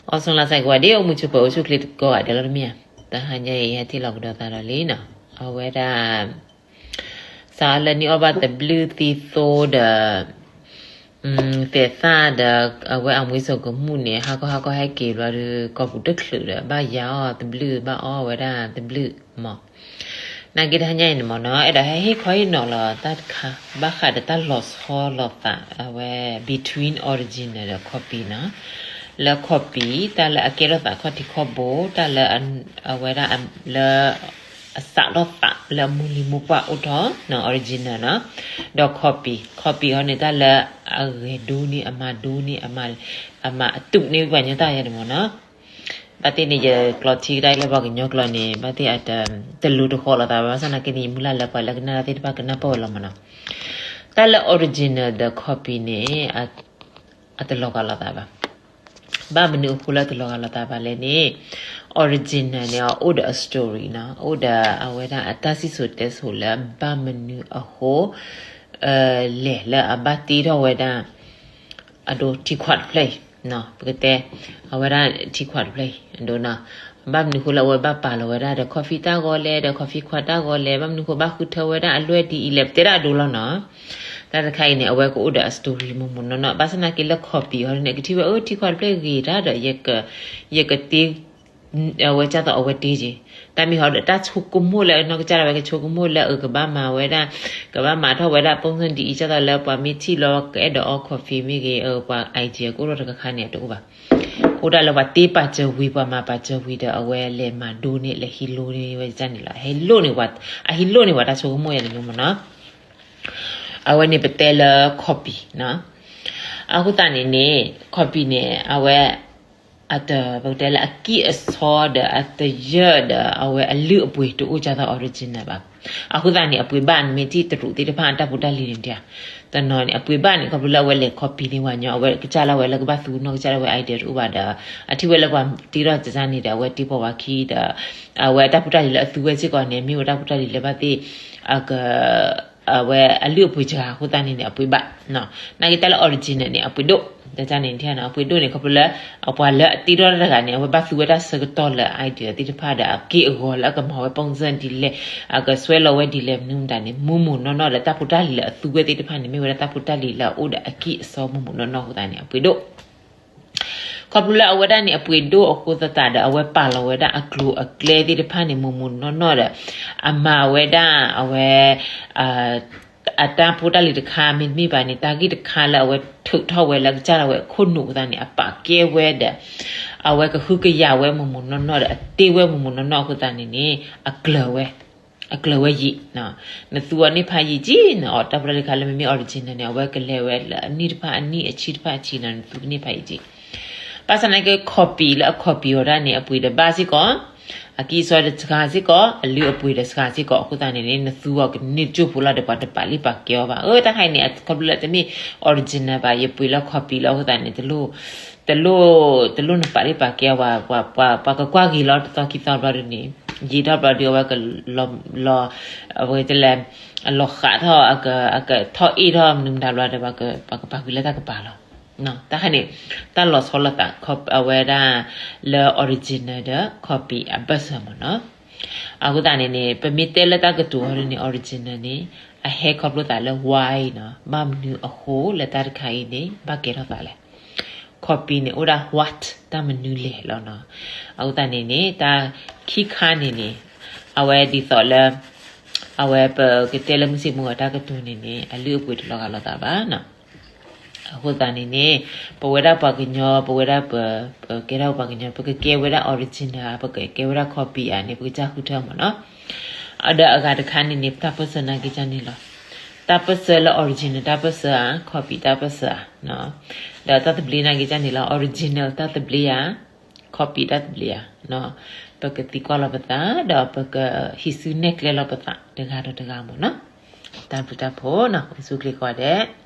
အိၣ်ဆူၣ်လၢ်စဲးကိးဂၤဒဲး အိၣ်မုာ်ဆိးပၢၤအိၣ်ဆူၣ်ချ့ကိးဂၤဒဲးလီၤတမ့ၢ်ဧါ. တဟါညါအံၤ ဟဲထံၣ်လိာ်ကဒီးသးဒီးလံနီၤ, အဝဲဒၣ် စးလၢနံၣ်အီၣ်ဘၣ်တဘျုးသံသိဒီး သဲးသၣ်ဒီး အဝဲအမွေးစုံကမူၣ်န့ၣ် ဟါခီဟါခီဟဲက့ၤဘျီဒီး ကိာ်ပူၤတချုးဒီး ဘၣ်ယၤအီၣ်တဘျုး ဘၣ်အီၣ်ဝဲဒၣ်တဘျုးမး. နာ်က့တဟါညါအံၤန့ၣ်မ့ၢ်နီၤ အဲၣ်ဒိးဟဲဟ့ၣ်ခီဟ့ၣ်နီၤလီၤတၢ်တခါ ဘၣ်ဃးဒီးတၢ်လီၤဆီလိာ်သး အဝဲ between original ဒီး copy နီၤ. လၢ copy တၢ်လၢအကဲထီၣ်သးခီၣ်ထံးခီၣ်ဘိ တၢ်လၢအဝဲဒၣ်လၢ အစးထီၣ်သးလၢအမိၢ်လံၤမိၢ်ပှၢ်အိၣ်ထီၣ်နီၤ original နီၤ, ဒီး copy, copy ဟီန့ၣ် တၢ်လၢအဂဲၤဒိန့ၢ် အမၤဒိန့ၢ် အမၤအတုးန့ၢ်ပှၤကညီတၢ်ယါန့ၣ်မ့ၢ်နီၤ. ဘၣ်သ့ၣ်န့ၣ် ယကျိးထံကဒါလၢပှၤကညီကျိာ်န့ၣ် ဘၣ်သ့ၣ်အတ တလိၤတဃီလိာ်သးဘၣ် ဘၣ်ဆၣ်သနာ်က့န့ၣ် ယမုၢ်လၢ်လၢပှၤလၢကနၣ်တၢ်သ့ၣ်တဖၣ်ကနၢ်ပၢၢ်ဝဲလီၤမ့ၢ်နီၤ. တၢ်လၢ original ဒီး copy န့ၣ် အတလီၤဂာ်လိာ်သးဘၣ်. ဘၣ်မနုၤအဃိလၢတလီၤဂာ်လိာ်သးဘၣ်လဲၣ်န့ၣ် original န့ၣ် အိၣ်ဒီးအ story နီၤ, အိၣ်ဒီးအဝဲဒၣ်အတၢ်စံၣ်စိၤတဲစိၤလၢဘၣ်မနုၤအဃိ လဲၤလၢအဘၣ်တ့ထီၣ်ဝဲဒၣ် အဒိထံခွးတဖျၢၣ်အံၤ, ပကတဲ အဝဲဒၣ်ထံခွးတဖျၢၣ်အံၤ အဒိနီၤ, ဘၣ်မနုၤဃိလၢအဝဲဘၣ်ပာ်လီၤဝဲဒၣ်ဒီး coffee တၢ်ဂီၤလဲၣ်ဒီး coffee ခွးတၢ်ဂီၤလဲၣ်, ဘၣ်မနုၤဃိဘၣ်ဃုထၢဝဲဒၣ်အလွဲၢ်ဒ်အံၤလဲၣ် ပတဲဒၣ်အဒိလီၤနီၤ. တၢ်တခါအံၤန့ၣ် အဝဲကအိၣ်ဒီးအ story မိၢ်မိၢ်နီၢ်နီၢ်, ဘၣ်ဆၣ်သနာ်က့လၢ copy အီၤန့ၣ် ကထံၣ်ဝဲအၢထံခွးတဖျၢၣ်ဂ့ၤတၢ်ဒီး ယကတ့ အဝဲကၢ်သိးအဝဲတ့က့ၤ, တၢ်မ့ၢ်ဟီဒီး တၢ်ဆိကမိၣ်လၢအနီၢ်ကစၢ်ဒၣ်ဝဲကဆိကမိၣ်လၢအကဘၣ်မၤဝဲဒၣ်, ကဘၣ်မၤထီၣ်ဝဲဒၣ် ပုံစံ ဒ်အံၤ ကၢ်သိးလၢပှၤမ့ၢ်ထံၣ်လီၤကအဲၣ်ဒိးအီ coffee မ့ၢ်ဂ့ၤ, ပှၤ idea ကအိၣ်ထီၣ်တခါခါန့ၣ် အတအိၣ်ဘၣ်. အိၣ်ဒၣ်လၢပှၤတ့ပာ်စၢၤဝံၤ ပှၤမၤပာ်စၢၤဝံၤဒီး အဝဲလဲၤမၤဒိန့ၢ် လဲၤဟံးလိန့ၢ်ဝဲဒ်န့ၣ်လီၤ. ဟံးလိန့ၢ်ဝဲ, အဟံးလိန့ၢ်ဝဲတၢ်ဆိကမိၣ်ယါန့ၣ်မ့ၢ်နီၤ. အဝဲန့ၣ်ပတဲလၢ copy နီၤ. အဃိသတးန့ၣ်န့ၣ် copy န့ၣ် အဝဲ အတ ပကတဲလၢအကံၢ်အစီဒီးအတယၢၢ်ဒီး အဝဲအလုၢ်အပှ့ၤတအိၣ်ကၢ်သိး original ဘၣ်. အဃိသတးန့ၣ် အပှ့ၤဘၣ်န့ၣ်မ့ၢ်ထံၣ်တရူးသ့ၣ်တဖၣ်အတၢ်ဖိတၢ်လံၤန့ၣ်ဒၣ်, တနီၤန့ၣ် အပှ့ၤဘၣ်န့ၣ် ခီဖျိလၢအဝဲလဲၤ copy န့ၢ်ပှၤကညီ အဝဲကစၢ်လၢအဝဲလၢကဘၣ်သူနီၢ်ကစၢ်ဒၣ်ဝဲ idea တအိၣ်ဘၣ်ဒီး အထံၣ်ဝဲလၢပှၤတ့ထီၣ်တၢ်န့ၣ်ဒီး အဝဲတ့ပိာ်ဝဲခံဒီး အဝဲတၢ်ဖိတၢ်လံၤလၢအသူဝဲစ့ၢ်ကီးန့ၣ် မ့ၢ်ဝဲတၢ်ဖိတၢ်လံၤလၢဘၣ်သ့ၣ် အက အဝဲအလုၢ်အပှ့ၤစှၤအဃိသတးန့ၣ်န့ၣ် အပှ့ၤဘၣ်. နာ်က့တၢ်လၢ original န့ၣ် အပှ့ၤဒိၣ်, တၢ်န့ၣ် အပှ့ၤဒိၣ်န့ၣ် ခီဖျိလၢ အပှၤလၢအတ့ထီၣ်တၢ်တဂၤန့ၣ် အဝဲဘၣ်သူဝဲတၢ်ဆၢကတီၢ်လၢ idea သ့ၣ်တဖၣ်ဒီး အက့ၢ်အဂီၤလၢအကမၤဝဲ ပုံစံ ဒ်လဲၣ်, အကစွဲလီၤဝဲဒ်လဲၣ် မနုၤမတၤန့ၣ် မိၢ်မိၢ်နီၢ်နီၢ်ဒီး တၢ်ဖိတၢ်လံၤလၢအသူဝဲသ့ၣ်တဖၣ်န့ၣ် မ့ၢ်ဝဲဒၣ်တၢ်ဖိတၢ်လံၤလၢအအိၣ်ဒီးအကံၢ်အစီမိၢ်မိၢ်နီၢ်နီၢ်အဃိသတးန့ၣ် အပှ့ၤဒိၣ် ခီဖျိလၢအဝဲဒၣ်န့ၣ် အပှ့ၤဒိၣ်အဃိသတးဒီး အဝဲပာ်လီၤဝဲဒၣ်အကျိၤအကျဲသ့ၣ်တဖၣ်န့ၣ် မိၢ်မိၢ်နီၢ်နီၢ်ဒီး အမၤဝဲဒၣ်အဝဲ အတၢ်ဖိတၢ်လံၤတခါ မ့တမ့ၢ်ဘၣ်န့ၣ် တၢ်ဂ့ၢ်တခါလၢအဝဲထုးထီၣ်ဝဲလၢကစၢ်ဒၣ်ဝဲအခိၣ်နူာ်အဃိသတးန့ၣ် အပာ်ကဲဝဲဒီး အဝဲကဟုကယာ်ဝဲမိၢ်မိၢ်နီၢ်နီၢ်ဒီး အတ့ဝဲမိၢ်မိၢ်နီၢ်နီၢ်အဃိသတးန့ၣ်န့ၣ် အကျၢၤဝဲ အကျၢၤဝဲယံာ် နသူအီၤန့ၢ်ဖးယံာ်ကံ နအီၣ်တၢ်ဖိတၢ်လံၤတခါလၢမ့မ့ၢ် original န့ၣ် အဝဲကလဲၤဝဲလၢအနံၣ်တဖၣ်အနံၣ် အဆံတဖၣ်အဆံနီၤ နသူကန့ၢ်ဖးယံာ်ကံ. ဘၣ်ဆၣ်သနာ်က့ copy လၢအ copy အီၤဒၣ်န့ၣ် အပှ့ၤဒီးဘၣ်စ့ၢ်ကီး, အကံၢ်အစီဒီးစှၤစ့ၢ်ကီး, အလုၢ်အပှ့ၤဒီးစှၤစ့ၢ်ကီးအဃိသတးန့ၣ်န့ၣ် နသူအီၤကန့ၢ်ကၠိဖိလီၤဒီး ပှၤတပာ်လံပာ်ကဲအီၤဘၣ်. အၢ တၢ်ခါအံၤန့ၣ် ခီဖျိလၢတမ့ၢ် original ဘၣ် ယပှ့ၤလၢ copy လီၤအဃိသတးန့ၣ် တလိၣ် တလိၣ် တလိၣ်နပာ်လံပာ်ကဲအီၤဘၣ်, ပှၤကကွၢ်ဂ့ၤလီၤတသီခံသီဘျီဒ်န့ၣ် ယံာ်ထီၣ်ဘျီဒီး အဝဲကလီၤ အဝဲကလဲၤ အလီၤဃးထီၣ် အကထီၣ်အ့ၣ်ထီၣ်မနုၤမတၤဘျီဒီး ပှၤကပာ်ဃုာ်လၢတၢ်ကပၤလီၤ. တၢ်ခါန့ၣ် တၢ်လီၤဆီလိာ်သး အဝဲဒၣ်လၢ original ဒီး copy အဘၢၣ်စၢၤမ့ၢ်နီၤ. အဃိသတးန့ၣ်န့ၣ် ပမ့ၢ်တဲလၢတၢ်ကတိၤဟီဒ်န့ၣ် original န့ၣ် အဟဲခီဖျိသးလၢ why နီၤ, ဘၣ်မနုၤအဃိလၢတၢ်တခါအံၤန့ၣ် ဘၣ်ကဲထီၣ်သးလဲၣ်. copy န့ၣ် အိၣ်ဒၣ် what တၢ်မနုၤလဲၣ်လီၤနီၤ. အဃိသတးန့ၣ်န့ၣ် တၢ်ခံခါန့ၣ်န့ၣ် အဝဲဒ်သိးလၢ အဝဲပကတဲလၢမုၢ်ဆ့ၣ်မုၢ်ဂီၤတၢ်ကတိၤန့ၣ်န့ၣ် အလုၢ်အပှ့ၤတလီၤဂာ်လိာ်သးဘၣ်နီၤ. အဃိသတးန့ၣ်န့ၣ် ပဝဲဒၣ်ပှၤကညီ ပဝဲဒၣ်ပ ပကဲထီၣ်ပှၤကညီ ပကကဲဝဲဒၣ် original ဧါ ပကကဲဝဲဒၣ် copy ဧါန့ၣ် ပကစၢ်ဃုထၢမ့ၢ်နီၤ. အဒီးအဂၤတခါန့ၣ်န့ၣ် တၢ်ပၢၢ်ဆၢနာ်က့ၤကန့ၣ်လီၤ. တၢ်ပၢၢ်ဆၢလၢ original တၢ်ပၢၢ်ဆၢဧါ copy တၢ်ပၢၢ်ဆၢဧါ, ဒီးတၢ်သဘျ့နာ်က့ၤကန့ၣ်လီၤ. original တၢ်သဘျ့ဧါ, copy တၢ်သဘျ့ဧါ, ပကသံကွၢ်လီၤပသး ဒီးပကဟံးစုနဲၣ်ကျဲလီၤပသး တဂၤဒီးတဂၤမ့ၢ်နီၤ. တၢ်ဘျုးတၢ်ဖှိၣ်နီၤ အိၣ်ဆူၣ်ချ့ကိးဂၤဒဲး.